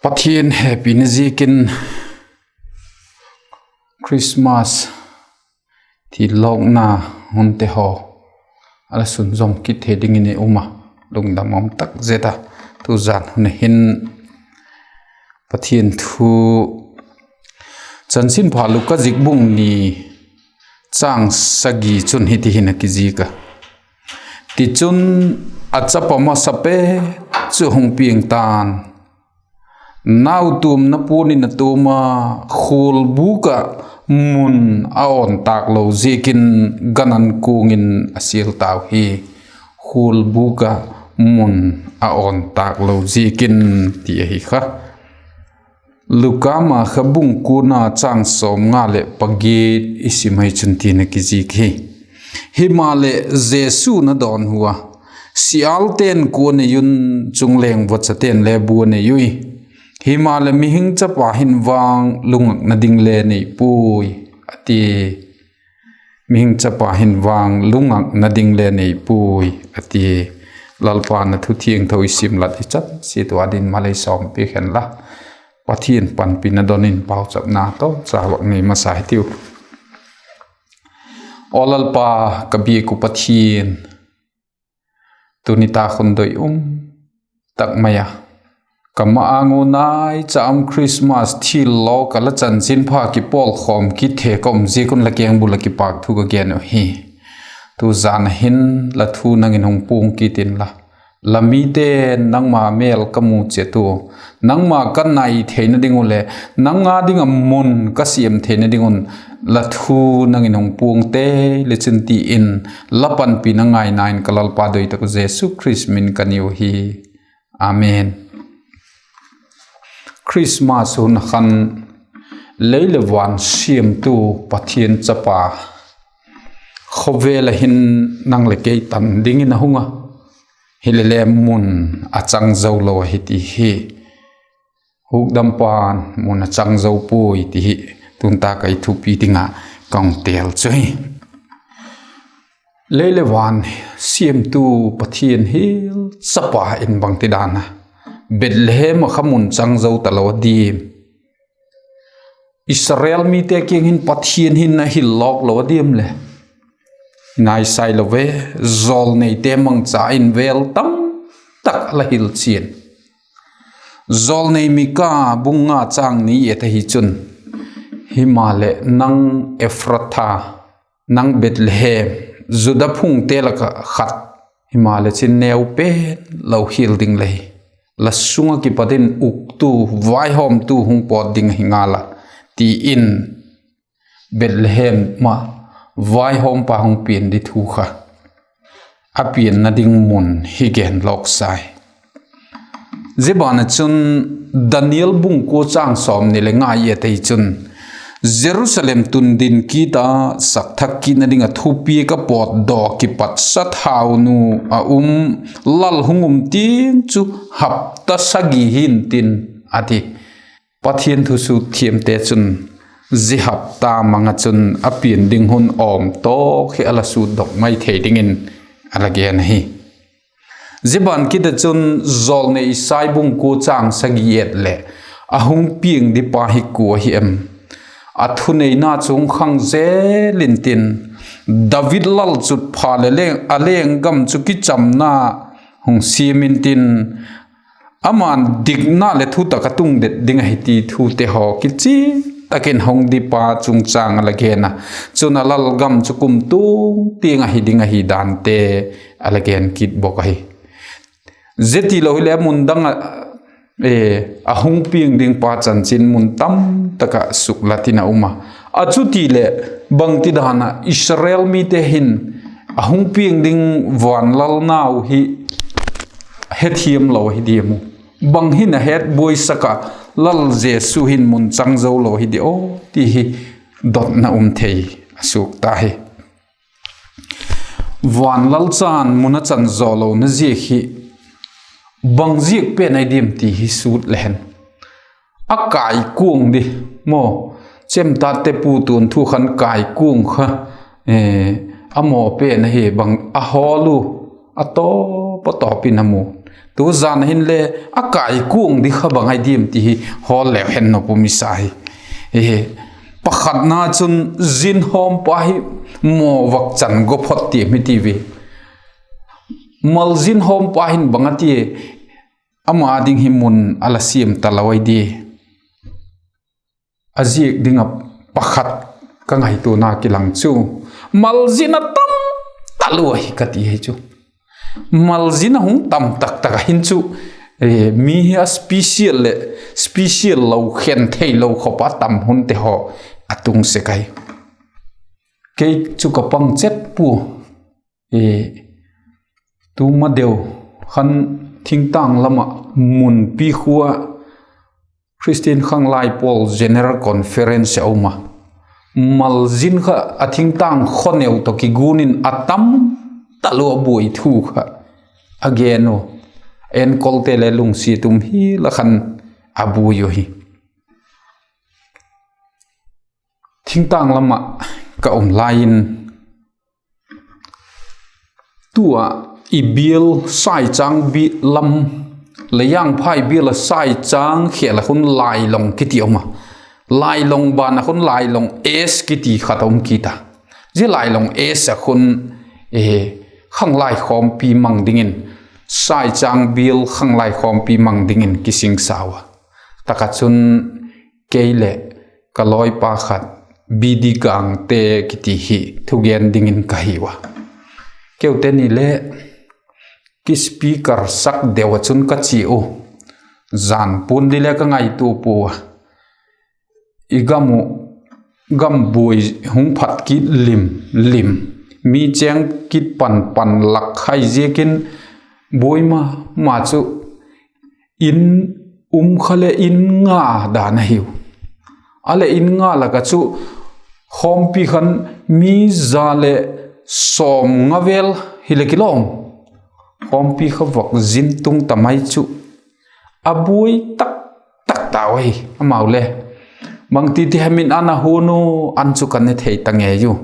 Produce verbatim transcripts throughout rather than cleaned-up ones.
Pathian hepina ziakin Christmas thillawkna hunte haw a la sunzawm kit thei dingin i um a, lungdam um tak zet a. Tuzan hun hin Pathian thu, Chanchinpha Luka zik bung ni, châng sagi chun hiti hin a kizik a: Tichun, a chapa masapen chu hung piang ta'n, nautuamna puan in a tuam a, khualbûk ah mun a awn tâk lo ziakin gan an kuang in a sial tau hi. Khualbûk ah mun a awn tâk lo ziakin, ti ahi kha. Luka ma kha bung kuana châng sawmnga leh pagiat i sim ahi chun tin a kizik hi: Himaleh, Jesu'n a dawnhu a, Sialte'n kua nei un, chungleng vachate'n le bua nei ui; himaleh, mihing chapa hin vang lungakna ding le nei puai, a ti. Mihing chapa hin vang lungakna ding le nei puai, a ti. Lalpa'n a thu thiangtho i sim lat i chan siat ua dingin malei sawmpiak hen la, Pathian panpina don in pauchapna tawh chawak nei masa hitiu. Aw Lalpa, ka biak uh Pathian, tuni tak hun doi um tak mai a, ka ma âng ua naicha um Christmas thillawk a la chanchinpha kipawlkhawm kit thei ka um ziak un la kengbul ah kipakthu ka gen uh hi. Tuzan a hin la thu nang in hung puang kit inla, la mite'n nangma mêl ka mu chiat ua, nangma ka nai theina ding uh leh nang â ding ah mun ka siam theina ding un, la thu nang in hung puang tei le chin ti in, la panpina ngaina in ka Lalpa doi tak uh Jesu Khrist min ka niu hi. Amen. Christmas hun a khan lei leh van siamtu Pathian chapa khawvel ah hin nang leh kei tan dingin a hung a, hilele mun a chang zo lo ahi ti hi. Hukdampa'n mun a chang zo puai ti hi tuni tak ah i thupi ding ah ka hung têl chu hi. Lei leh van siamtu Pathian hial chapa in bangtidan a Bethlehem ah kha mun chang zo talo a diam? Israel mite kiang hin Pathian hin a hil lawk lo a diam le? Nai sai lo ve, jawlneite mangcha in vêl tam tak a la hil chian. Jawlnei Mika bung nga châng ni et ahi chun, himaleh nang Ephratha, nang Bethlehem, Juda phungte lak ah khat, himaleh chin neu pen lo hial ding la hi, la sung ah kipat in uktu, vaihawmtu hung pawt ding ahi ngal a, ti in Bethlehem ah vaihawmpa hung pian di thu kha a pianna ding mun hi gen lawk sai. Zia ban ah chun Daniel bung kua châng sawmni leh nga i et ahi chun, Jerusalem tundin kit a, sakthak kitna ding ah thupiak a pawtdaw kipat sathaunu a um lal hung um tiang chu hapta sagi hi'ntin, a ti. Pathian thusut thiamte chun zia hapta mang ah chun a pian ding hun awm tawk hi a la sutdok mai thei dingin a la gen ahi. Zia ban kit ah chun jawlnei Isai bung kua châng sagi et leh, a hung piang dipa hi kua ahi em? A thuneina chu hung khang zel intin, David lalchutpha leh a lenggam chu kichamna hung siam intin, ama'n dikna leh thutak a tungdet ding ahi ti thute haw kichian tak in hung dipa chungchâng a la gen a, chun a lalgam chu kumtuang tiang ahi ding ahi dante a la gen kit bawk ahi. Zia tilo hileh a mun dang ah a hung piang dingpa chanchin mun tamtak ah suklat in a um a, a chuti leh bangtidan ah Israel mite hin a hung piang ding van lal nau hi hethiam lo ahi diam u? Bang hin a hetbuaisak ah lal Jesu hin mun chang zo lo hi di aw ti hi dotna um thei a suak ta hi. Van lalcha'n mun a chan zaw lona ziak hi bang ziak pen ahi diam ti hi sut le hen. A kaikuang di maw, chemtate pu tuanthu khan kaikuang kha a maw pen ahi bang a hawl u, a tawp a tawp in a mu. Tu zan a hinle a kaikuang di kha bang ai diam ti hi hawl leu hen nop um i sa hi. Pakhatna chun zin hawmpa hi maw vak chan go phot tiam hi ti ve. Malzin hawmpa hin bang a tia, ama ding hi mun a la siam talo ai di. A ziak ding ah pakhat ka ngaituana kilang chu, malzin a tam talua hi ka ti hi chu. Malzin a hung tam tak tak a hin chu, mi hi a special leh special lo khen theilo khop a tam hunte haw a tung sek ahi. Kei chu ka pang chet pua. Tu ma deu khan thingtâng lam ah Munpi khua Christian Khanglai Pawl General Conference a um a, malzin kha a thingtâng khaw neu tawh kigun in a tam talua buai thu kha a gen u. Enkolte le lungsiat um hial a khan a buai uhi. Thingtâng lam ah ka um lai in, tu ah i bial Saichâng bial lam, Leijangphai bial ah Saichâng khêl ah khun Lailong kiti um a, Lailong ban ah khun Lailong S kiti khat a um kit a. Zia Lailong S ah khun Khanglai khawmpi mang dingin, Saichâng bial Khanglai khawmpi mang dingin kisingsa ua. Tak ah chun kei leh ka lawipa khat, B D Gangte kiti hi thugen dingin ka hi ua. Keute ni le ki speaker sak deu ah chun ka chia u. Jan puan di le ka ngaitua pua a, i gam uh, gam buai hung phat kit lim lim, mi chêng kit pan pan lak hai ziakin buai ma ma chu, in um kha leh in nga dan ahiu. A leh in nga lak ah chu khawmpi khan mi za leh sawmnga vel hileh kilawm, khawmpi kha vak zin tung ta mai chu, a buai tak tak tau ahi. Amau le bangti ti hem in an a hun u, an chu ka ne thei ta ngei u.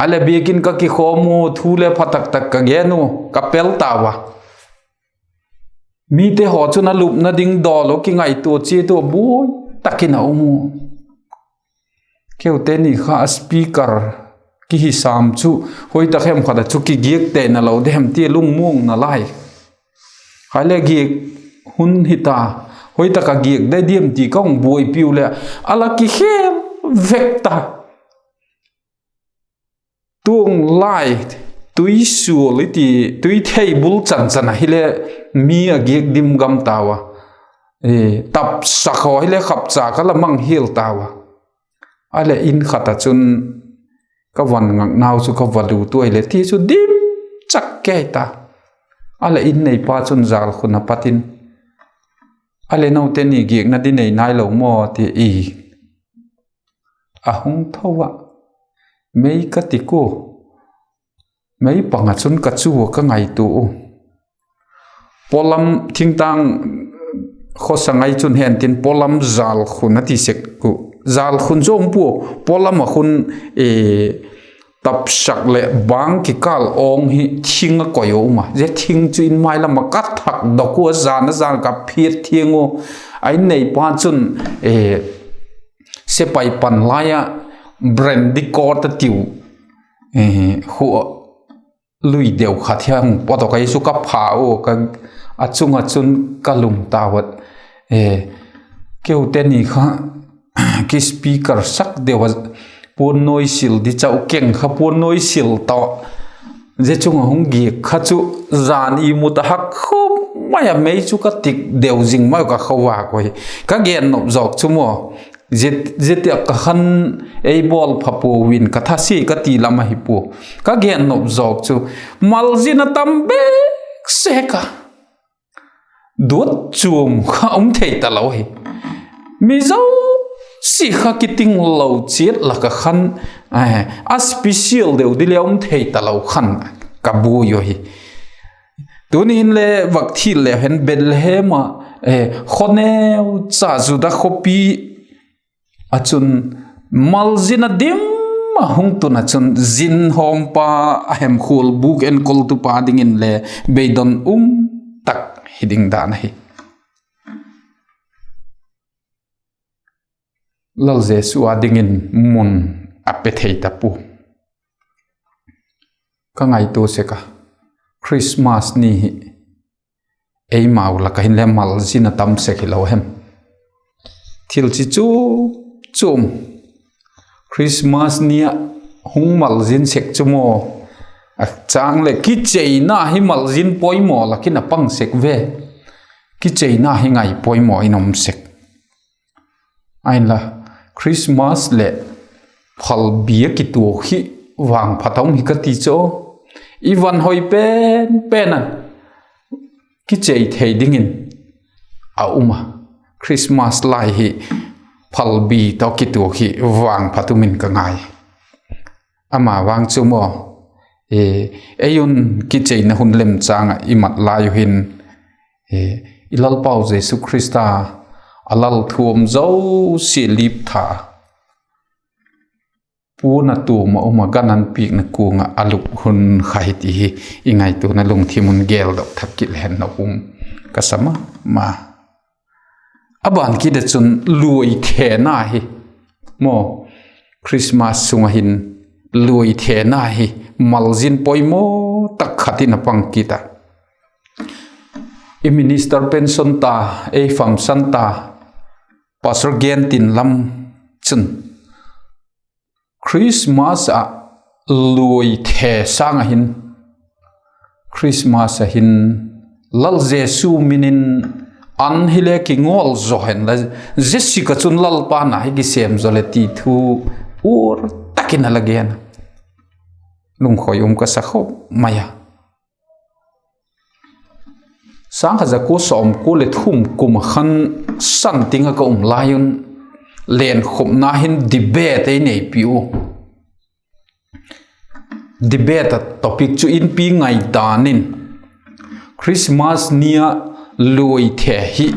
A leh biakin ka kikhawm u, thu le pha tak tak ka gen u, ka pel tau a. Mite haw chun a lupna ding dawl u kingaitua chiat u, buai tak in a um u. Keute ni kha a speaker kihi sam chu, hoi tak hem khat ah chu kigiak tei na lo de hem ti lungmuang na lai. Hai le giak hun hita, hoi tak ah giak de diam ti ka hung buaipiu leh, a la kikhel vek ta. Tuang lai, tuisual i ti, tuithei bul chan chan ah hile mi a giak dim gam tau a, tapsak haw hile khapcha ka la mang hial tau a. A leh in khat ah chun ka van ngaknau chu ka va lut uai leh ti chu dim chak kei ta. A leh in neipa chun jâlkhun a pat in, a leh note ni giakna di nei nailo maw ti i a hung tho ah, mei ka tik ua, mei pang ah chun ka chu ua ka ngaitua u. Pawlam thingtâng khawsa ngai chun hen tin pawlam jâlkhun a ti sek u. Jâlkhun chu um pua, pawlam ah khun tapsak leh bâng kikâl awng hi thing a koi u um a. Zia thing chu in mai lam ah ka thak dok ua, jan a jan ka phiat thiang u. A in neipa chun sepai pan lai ah brandy cord a tiu khu lui deu khat hi a hung pawt a, ka hi chu ka pha u, a chung ah chun ka lum tau a. Keute ni kha ki speaker sak deu a, puan nuai sil di chau keng kha puan nuai sil tawh, zia chung ah hung giak kha chu jan i mut a hak khum mai a, mei chu ka tik deu zing mai ka kho a koi. Ka gen nop zawk chu maw, zia tiak ka khan ei bawl pha puau in ka thasia ka ti lam ahi pua. Ka gen nop zawk chu malzin a tam bêk sek a, duat chuam kha um thei talo hi. Mi zosia kha kiting lo chiat lak ah khan a special deu di le um thei talo khan ka buai u hi. Tuni hin le vak thil leu hen, Bethlehem ah khaw neu cha Juda khawpi ah chun malzin a dim a hung tun ah chun zin hawmpa, a hemkhual bûk enkoltupa dingin le beidon um tak hi ding dan ahi. Lal Jesu â dingin mun a pe thei ta pua. Ka ngaitua sek a, Christmas ni hi eimau lak ah hinle malzin a tam sek hilo hem? Thil chi chuam chuam Christmas ni ah hung malzin sek chu maw, a châng leh kicheina hi malzin poimaw lak in a pang sek ve. Kicheina hi ngai poimaw in um sek. Ahinla, Christmas leh phalbi a kituak hi vangphat a um hi ka ti chu, i van hoi pen pen a kichei thei dingin a um a. Christmas lai hi phalbi tawh kituak hi vangphat um in ka ngai. Ama vang chu maw, ei un kicheina hun lemchâng ah i mat lai uh hin, i Lalpau Jesu Khrista a lal thuam zosia lip tha, puan a tuam ah um a gan an piakna kuang ah a lup hun kha hi ti hi i ngaituana lungthim un geldok thak kit le hen nop um ka sa ma ma. A ban kit ah chun luaithena hi maw, Christmas sung ah hin luaithena hi malzin poimaw tak khat in a pang kit a. I minister pension ta, ei famsan ta, pastor gen tin lam chun Christmas ah luaithe sâng ah hin, Christmas ah hin Lal Jesu min in an hile kingawl zaw hen la, zia sik ah chun Lalpa na hi kisêm zaw leh ti thu ur tak in a la gen a. Lungkhoi um ka sa khop mai a. Sâng khat za kua sawmkua leh thum kum ah khan Santing ah ka um lai un, lenkhopna hin debate ei neipi u. Debate a topic chu inpi ngaidan in, Christmas ni ah luaithe hi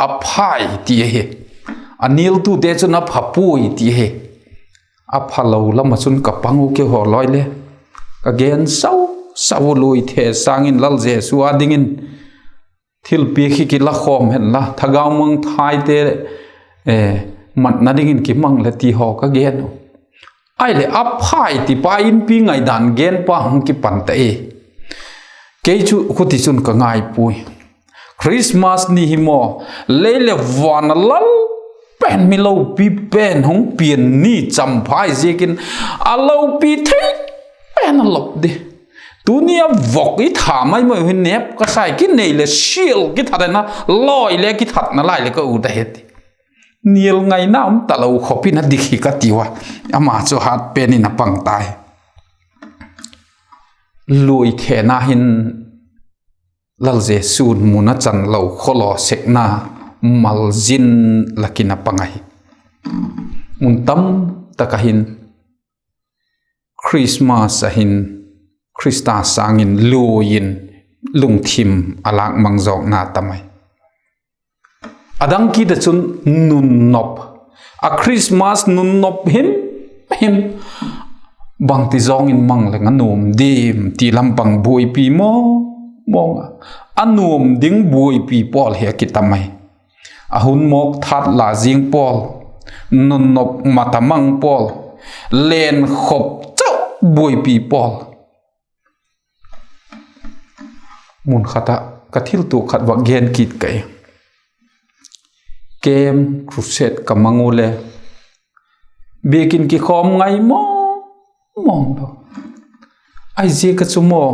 a phai ti ahi. A nialtute chun a pha puai ti ahi. A phalo lam ah chun ka pang u, keihaw lawi le ka gen sau sau u, luaithe sâng in Lal Jesu â dingin thilpiak hi kilakhawm hen la, thagau mangthaite matna dingin kimang le ti haw ka gen u. Ahileh a phai tipa inpi ngaidan genpa hung kipan ta e. Kei chu khuti chun ka ngaipuai. Christmas ni hi maw, lei leh van a lal pen, mi lopi pen hung pian ni champhai ziakin a lopi thei pen a lop di. Tuni a vok i tha mai mai uh hi nêp ka sai, kinei leh sial kithat na, lawi le kithatna lai leh ka ut ahi ti. Nial ngaina um talo khop in a dik hi ka tiu a, ama chu hat pen in a pang tai. Luaithena hin Lal Jesu'n mun a chan lo khawlaw sekna malzin lak in a pang ahi. Mun tam tak ah hin Christmas ah hin Khrista sâng in luai in lungthim a lâk mang zawkna tam ahi. A dang kit ah chun nunnop, a Christmas nunnop him him, bangti zawng in mang leng a nuam diam ti lam pang buaipi mawng mawng a, a nuam ding buaipi pawl hi a kitam ahi. A hun mawk that la zing pawl, nunnop mat a mang pawl, lenkhop chau buaipi pawl. Mun khat ah ka thiltuak khat vak gen kit ka i. Camp, crusade ka mang u le, biakin kikhawm ngai mawng mawng lo. Ahi ziak a chu maw,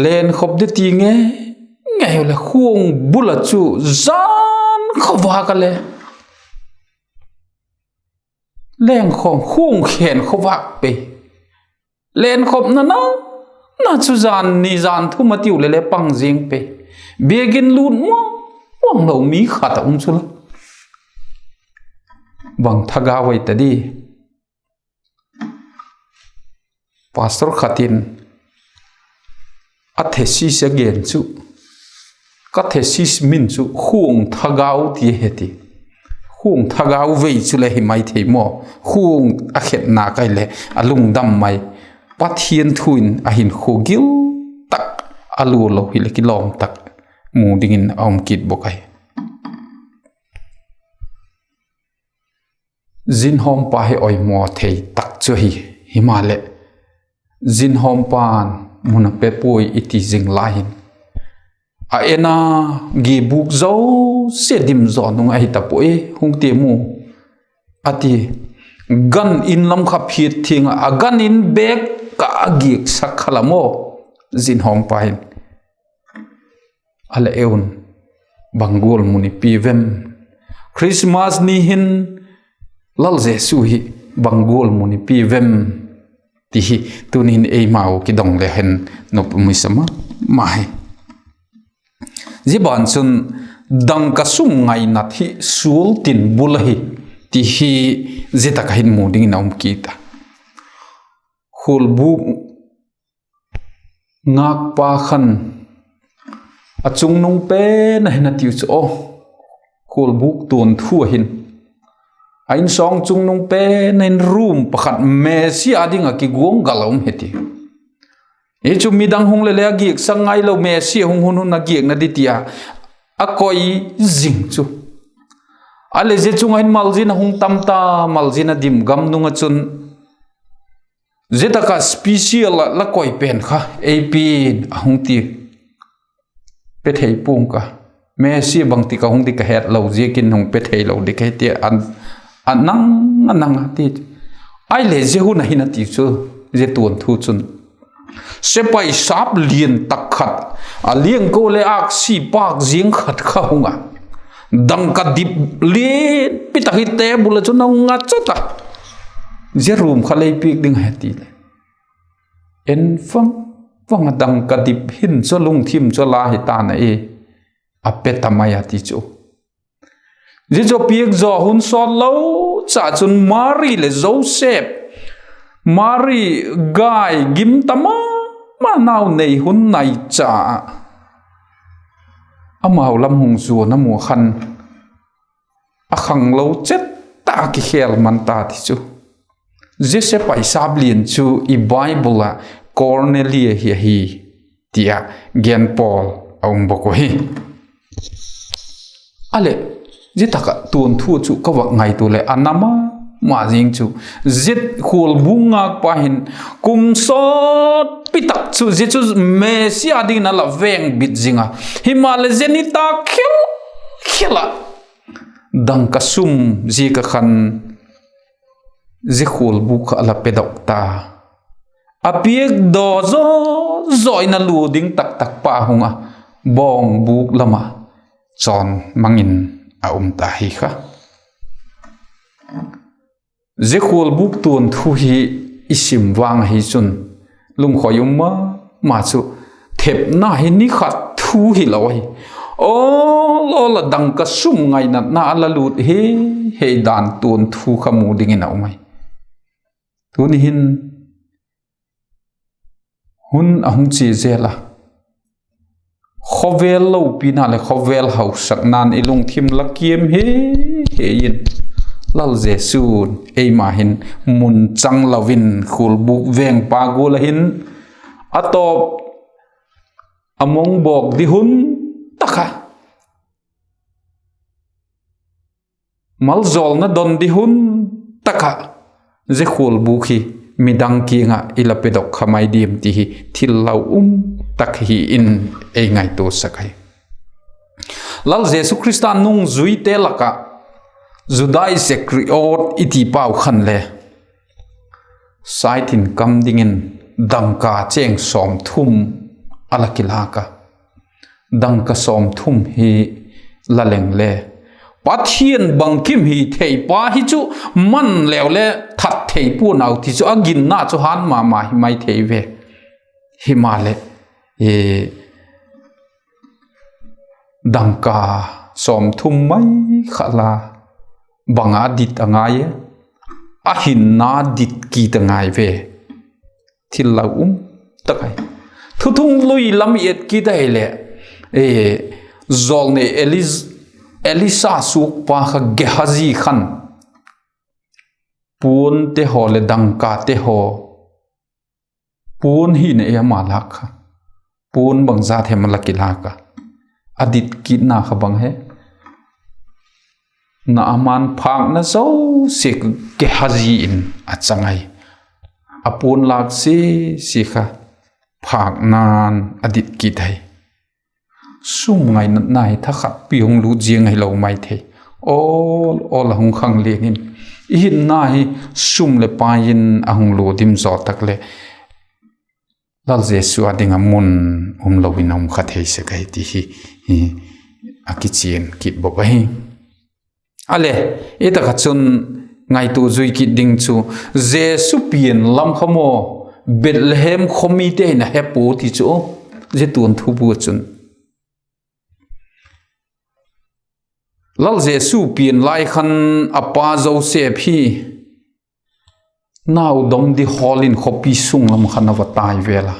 lenkhop di ti nge ngei u leh khuang bul ah chu zan khawvâk a le, lenkhawm khuang khen khawvâk pei. Lenkhopna na, na chu zan ni zan thum a tiu leh le pang zing pei. Biakin lût mawng mawng lo mi khat a um chu la, bang thagau ai ta di. Pastor khat in a thesis a gen chu, ka thesis min chu khuang thagau ti ahi ti. Khuang thagau vei chu le hi mai thei maw, khuang a khetna kai leh a lungdam mai. Pathian thu in a hinkhua gil tak a lua lo hileh kilawm tak mu dingin a um kit bawk ahi. Zinhawmpa hi oimaw thei tak chu ahi. Himaleh, zinhawmpa'n mun a pe puai i ti zing lai hin, a en a, giabûk zosia dim zaw nung ahi ta puai, hung ti mu, a ti. Gan in lam kha phiat thiang ah, a gan in bêk ah a giaksak kha la maw, zinhawmpa hin. A leh, e un, bang gual mun i pi vem? Christmas ni hin Lal Jesu hi bang gual mun i pi vem? Ti hi tuni hin eimau kidong le hin nop um i sa ma ma hi. Zia ban chun dangka sum ngainat hi sual tin bul ahi, ti hi zia tak ah hin mu dingin a um kit a. Khualbûk ngâkpa khan a chungnung pen ah hin a tiu chu, aw, khualbûk tuanthu ah hin, a insawng chungnung pen ah hin room pakhat Messia â ding ah kiguanggal a um hi ti. Hi chu midang hung le le a giaksak ngailo, Messia hung hun hun a giakna di ti a, a koi zing chu. A leh zia chung ah hin malzin a hung tam ta, malzin a dim gam nung ah chun, zia tak ah special ah la koi pen kha ei pia'n, a hung ti. Pe thei pua'ng ka, Messia bangtik a hung di ka het lo ziakin hung pe theilo di ka hi ti a, a nang a nang a ti. Ahileh zia hun ah hin a ti chu, zia tuanthu chun sepai sâp lian tak khat, a liangko leh âksi pâk ziang khat kha hung a, dangka dip lianpi tak hi table ah chun a hung nga chut a, zia room kha lei piak ding ahi ti leh, en vang vang a, dangka dip hin chu a lungthim chu a la hi ta'n a, e, a pe ta mai a ti chu. Zia chu piak zaw hun sawt lo cha chun Mari leh Joseph, Mari gai gim ta ma ma, nau nei hun nai cha ah, amau lam hung zuan a mu khan, a khanglo chet ta, kikhêl man ta ti chu. Joseph paisap lian chu i Bible ah Kornelia hi ahi, ti ah gen pawl a um bawk uh hi. A leh, zia tak ah tuanthu chu ka vak ngaitua leh a na ma ma zing chu, zia khualbûk ngâkpa hin kum sawtpi tak chu zia chu Messia dingin a la vêng bit zing a, himaleh zia nitâk khel khel ah dangka sum ziak ah khan zia khualbûk kha a la pedok ta. A piak daw zaw zaw in a lua ding tak tak pa hung a, bawngbûk lam ah chawn mang in a um ta hi kha. Zia khualbûk tuanthu hi i sim vang ahi chun, lungkhoi um ma ma chu, thepna hi ni khat thu hilo ahi. Awl awl a dangka sum ngainatna a la lût hi, hi dan tuanthu kha mu dingin a um ahi. Tuni hin hun a hung chia zel a, khawvel lopina leh khawvel hausakna'n i lungthim la kiam hi hi in, Lal Jesu'n eima hin mun chang lo in khualbûk vêngpa gual ah hin a tawp a mong bawk di hun tak a, maljawlna don di hun tak ah, zia khualbûk hi midang kiang ah i la pedok kha mai diam ti hi thil lau um tak hi in ei ngaituasak ahi. Lal Jesu Khrista nungzuite lak ah Juda Iskariot i ti pau khan le saitin kam dingin dangka chêng sawmthum a la kilâk a. Dangka sawmthum hi la leng le, Pathian bangkim hi theipa hi chu man leu le that thei pua'n au ti chu a ginna chu hân ma ma hi mai thei ve. Himaleh, dangka sawmthum mai kha la, bang a dit a ngai e, a hinna dit kit a ngai ve. Thil lau um tak ahi. Thuthung lui lam i et kit ahileh, jawlnei Eli-, Elisa suakpa kha Gehazi khan puante haw leh dangkate haw, puan hina ei ama lâk kha, puan bangzat hem a la kilâk a, a dit kitna kha bang hem? Naaman phâkna zosia Gehazi in a chang ahi. A puan lâk zosia kha phâkna'n a dit kit ahi. Sum ngainatna hi thakhatpi hung lût ziang ahilo mai thei. Awl awl a hung khang liang in, i hinna hi sum leh pai in a hung lua dim zaw tak leh, Lal Jesu â ding ah mun umlo in a um kha thei sek ahi ti hi a kichian kit bawk ahi. A leh, i tak ah chun ngaitua zui kit ding chu, Jesu pian lam kha maw, Bethlehem khaw mite hin a he pua ti chu, zia tuanthu bu ah chun Lal Jesu pian lai khan a pa Joseph hi nau dom di hawl in khawpi sung lam khan a va tai vêl a.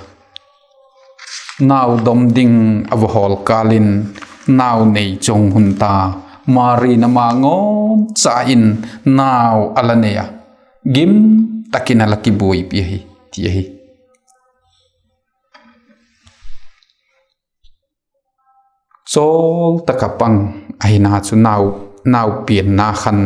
Nau dom ding a va hawl kâl in nau nei chu a hung hun ta. Mari'n ama ngawn cha in nau a la nei a, gim tak in a la kibuaipi ahi, ti ahi. Chawl tak ah pang ahina chu nau, nau pianna khan,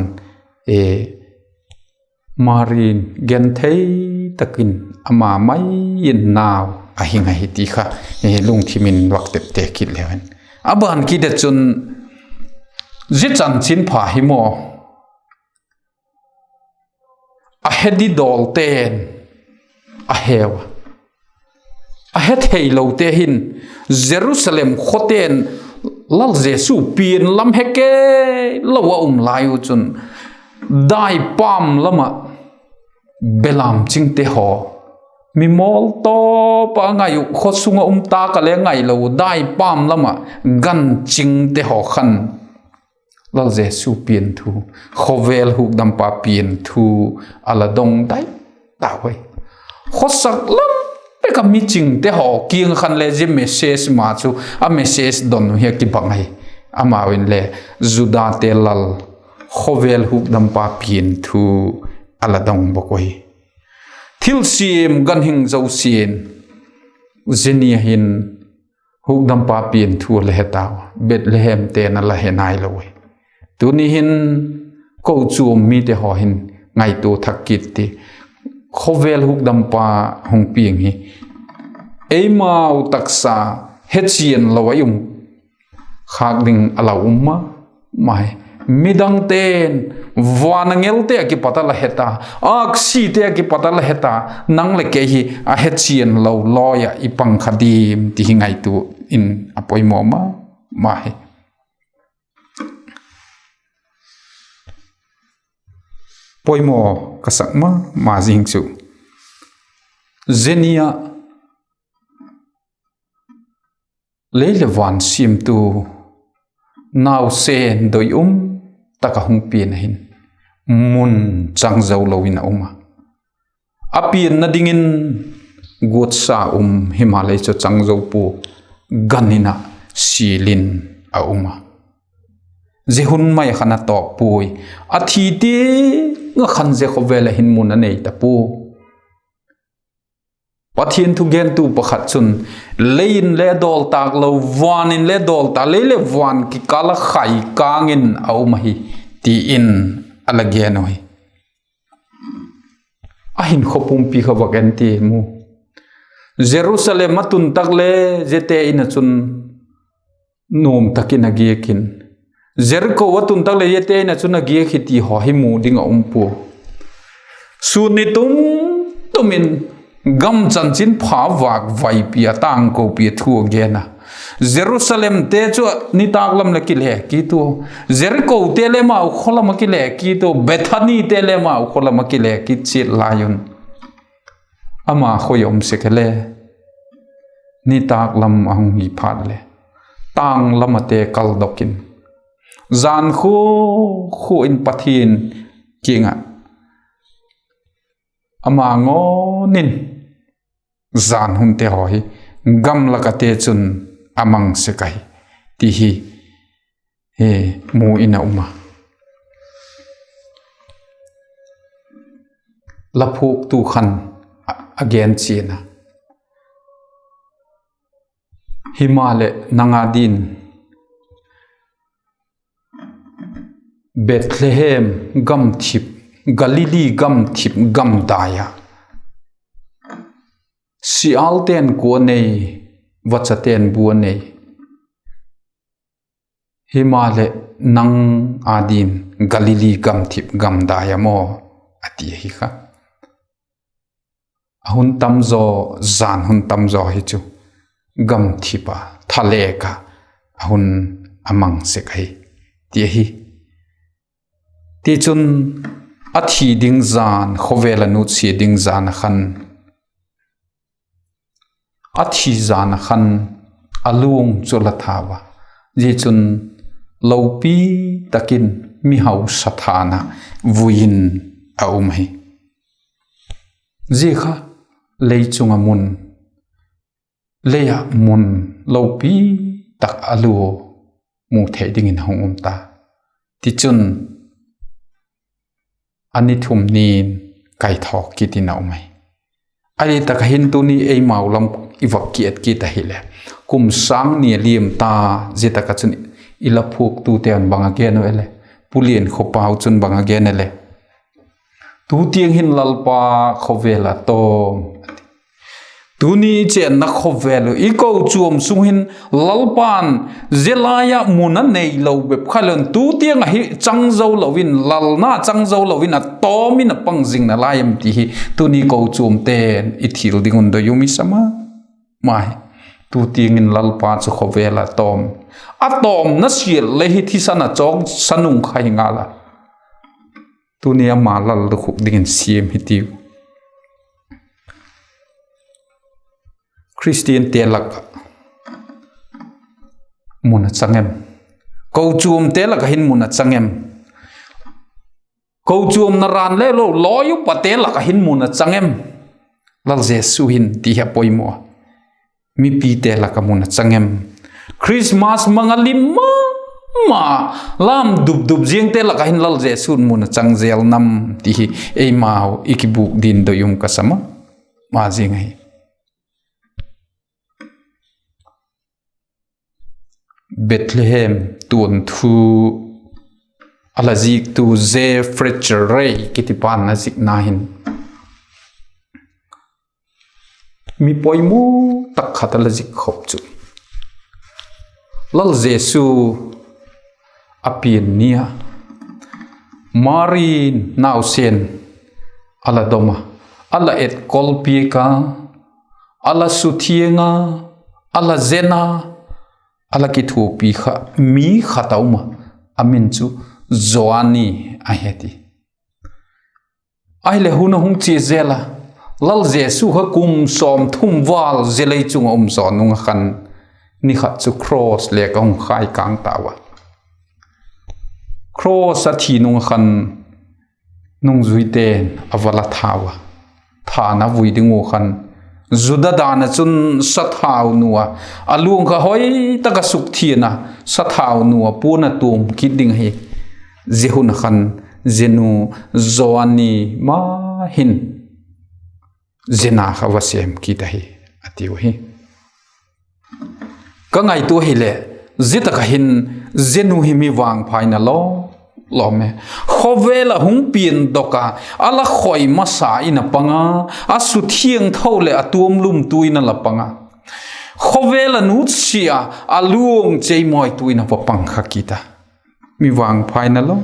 Mari'n genthei tak in ama mai in nau a hing ahi ti kha, lungthim in vak tepte kit leu hen. A ban kit ah chun, zia chanchinpha hi maw, a he di dawlte'n a heu a, a he theilote hin, Jerusalem khawte'n Lal Jesu pian lam he kei lo a um lai u chun, dai pâm lam ah belam chingte haw, mi mawl tawp a ngai uh, khaw sung ah um tâk a le ngailo, dai pâm lam ah gan chingte haw khan Lal Jesu pian thu, khawvel hukdampa pian thu a la dong dai tau ahi. Khawsak lam pek ah mi chingte haw kiang khan le zia message ma chu, a message don uh hi a kibang ahi. Amau inle Judate lal, khawvel hukdampa pian thu a la dong bawk uhi. Thilsiam ganhing zosia'n zia ni a hin hukdampa pian thu a la he tau, Bethlehemte'n a la he nailo hi. Tuni hin kochuam mite haw hin ngaitua thak kit ti, khawvel hukdampa hung piang hi eimau taksa hechian lo a i um khâk ding a lau um ma ma hi. Midangte'n van angelte ah kipat a la he ta, âksite ah kipat a la he ta, nang leh kei hi a hechian lo lawi ah i pang kha diam ti hi ngaitua in a poimaw ma ma hi. Poimaw ka sak ma ma zing chu, zia ni ah lei leh van siamtu, nausen doi um tak ah hung pian a hin, mun chang zo lo in a um a, a pianna dingin guatsa um himaleh chu chang zo pua, gan in ah sil in a um a, zia hun mai khan a tawp puai. A thi tiang ah khan zia khawvel ah hin mun a nei ta pua. Pathian thugentu pakhat chun, lei in le dawl tâk lo, van in le dawl ta, lei leh van kikâl ah khai kâng in a um ahi, ti in a la gen uhi. A hinkhua pumpi kha vak en ti mu. Jerusalem a tun tak le ziate in ah chun nuam tak in a giak in, Jeriko a tun tak le ziate in ah chun a giak hi ti haw hi mu ding a um pua. Sûn ni tum tum in gam chanchinpha vâk vaipi a, tangkopi a thu a gen a. Jerusalemte chu nitâk lam leh kile kit ua, Jerikote le amau khaw lam a kile kit ua, Bethanite le amau khaw lam a kile kit chiat lai un, ama khoi a um sek a le, nitâk lam a hung hi phat leh, tâng lam ate kaldok in, jan khua khua in Pathian kiang ah ama ngawn in, jan hunte haw hi gam lak ate chun a mang sek ahi, ti hi mu in a um a. La phuaktu khan a gen chian a, Himaleh nang â din Bethlehem gamthip, Galili gamthip gamdai ah, sialte'n kua nei, vachate'n bua nei, himaleh nang â din Galili gamthip gamdai a maw, a ti ahi kha. A hun tam zaw, jan hun tam zaw hi chu gamthip a, thalêk a, a hun a mang sek ahi, ti ahi. Tichun, a thi ding jan, khawvel a nutsia ding jan ah khan, a thi jan ah khan a luang chu la thau a, zia chun lopi tak in mihausa thân ah vui in a um ahi. Zia kha lei chung ah mun, lei ah mun lopi tak a lua mu thei dingin a hung um ta. Tichun, a ni thum ni'n kaithawk kit in a um ahi. Ahi tak ah hin tuni eimau lam i vak ki et kit ahileh, kum sâng ni a liam ta, zia tak ah chun i la phuaktute'n bang a gen u e le, Pu Liankhawpau chun bang a gen e le, tu tiang hin Lalpa khawvel a tawm, tuni chênna khawvel uh i kochuam sung hin Lalpa'n zia lai ah mun a neilo bep kha lon tu tiang ahi chang zo lo in, lalna chang zo lo in a tawm in a pang zing nalai em ti hi tuni kochuamte'n i thil ding un doi um i sa ma ma hi. Tu tiang in Lalpa chu khawvel a tawm, a tawmna sial le hi thisan a chawksa nung kha hi ngal a, tuni ama lal lukhuk dingin siam hitiu. Khristiante lak ah mun a chang em? Kochuamte lak ah hin mun a chang em? Kochuam naran le lo lawi upate lak ah hin mun a chang em Lal Jesu hin ti hi a poimaw a. Mipite lak ah mun a chang em? Christmas mang a lim ma ma, lâm dup dup ziangte lak ah hin Lal Jesu'n mun a chang zel nam ti hi eimau i kibûk din doi um ka sa ma ma zing ahi. Bethlehem tuanthu a la ziktu Jeffrey Ray kitipa'n a zikna hin, mi poimaw tak khat a la zik khop chu, Lal Jesu a pian ni a, Mari'n nausen a la dom a, a la etkol piak a, a la suthiang a, a la zen a, a la kithuapi kha mi khat a um a, a min chu Joanni ahi ti. Ahileh hun a hung chia zel a, Lal Jesu kha kum sawmthum val zia lei chung ah um zaw nung ah khan, ni khat chu cross lek a hung khai kâng tau a. Cross a thi nung ah khan nungzuite'n a va la thau a, thân a vui ding uh khan, Juda dan ah chun sathau nu a, a luang kha hoi tak a sukthiang a, sathau nu a puan a tuam kit ding ahi. Zia hun ah khan zia nu Joanni ma hin zia na kha va sêm kit ahi, a tiu hi. Ka ngaitua hileh, zia tak ah hin zia nu hi mi vangphaina lawm lawm e. Khawvel ah hung piandok a, a la khoi masa in a pang a, a suthiangtho leh a tuam lumtu in a la pang a, khawvel a nutsia a, a luang cheimawitu in a va pang kha kit a, mi vangphaina lawm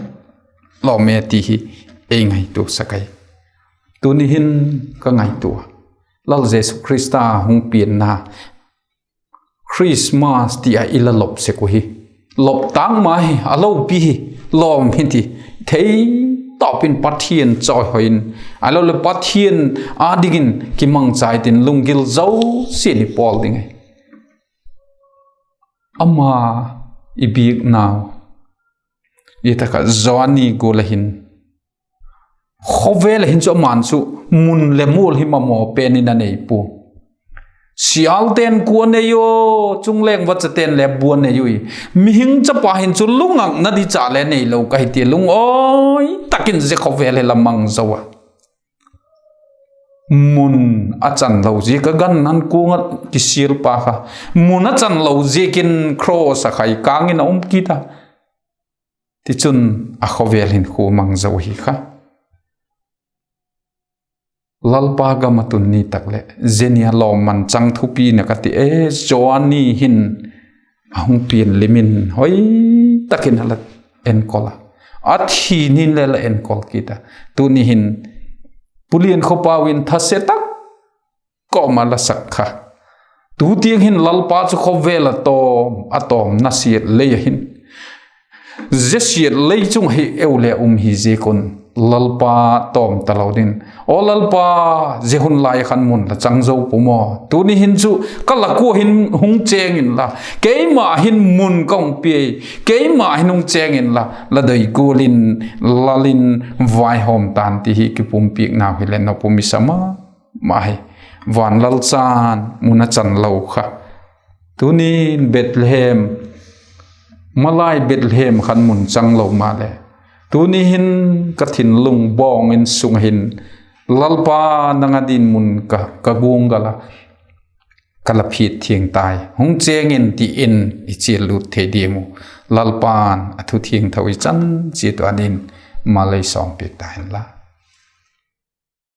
lawm e ti hi ei ngaituasak ahi. Tuni hin ka ngaitua, Lal Jesu Khrista hung pianna Christmas ti ah i la lop sek uh hi, lop tâk ma hi, a lopi hi, lawm hi ti, theitawp in Pathian chawihoi in, ahiloleh Pathian â dingin kimangcha tin lunggil zosia'n i pawl ding ahi. Ama i biaknau, i tak ah Joanni gual ah hin, khawvel ah hin chu ama'n chu mun le mual hi mamaw pen in a nei pua. Sialte'n kua nei ua, chungleng vachate'n le bua nei ui. Mihing Chapa hin chu lungakna ding cha le neilo ka hi ti lungawi tak in zia khawvel hi la mang zo a. mun a chan lo ziak a gan nan kuang ah kisial pa kha, mun a chan lo ziakin cross ah khai kâng in a um kit a. Tichun a khawvel hinkhua mang zo hi kha. Lalpa gam a tun ni tak leh zia ni a lawmman chang thupi na ka ti e, Joanni hin a hung pian lim in hoi tak in a la enkol a, a thi ni le la enkol kit a. Tuni hin Pu Liankhawpau in thase tak kawm a la sak kha, tu tiang hin Lalpa chu khawvel a tawm, a tawm nasiat lei a hin, zia siat lei chung ah hi eu le um hi ziak un, Lalpa tawm talo ding, aw Lalpa, zia hun lai khan mun la chang zo pua maw? Tuni hin chu ka lak ua hin hung chêng inla, keima hin mun ka hung pia, keima hin hung chêng inla, la doi gual in, lal in, vaihawm tan ti hi kipumpiaknau hileh nop um i sa ma ma hi. Van lal chan mun a chan lo kha, tunin Bethlehem, malai Bethlehem khan mun chang lo maleh, tuni hin ka thinlung bawng in sung ah hin, Lalpa, nang a ding mun ka, ka guanggal a, ka la phiat thiang tai. Hung chêng in, ti in i chial lut thei diam u. Lalpa'n a thu thiangtho i chan chiat ua dingin mal ei sawmpiak ta hen la.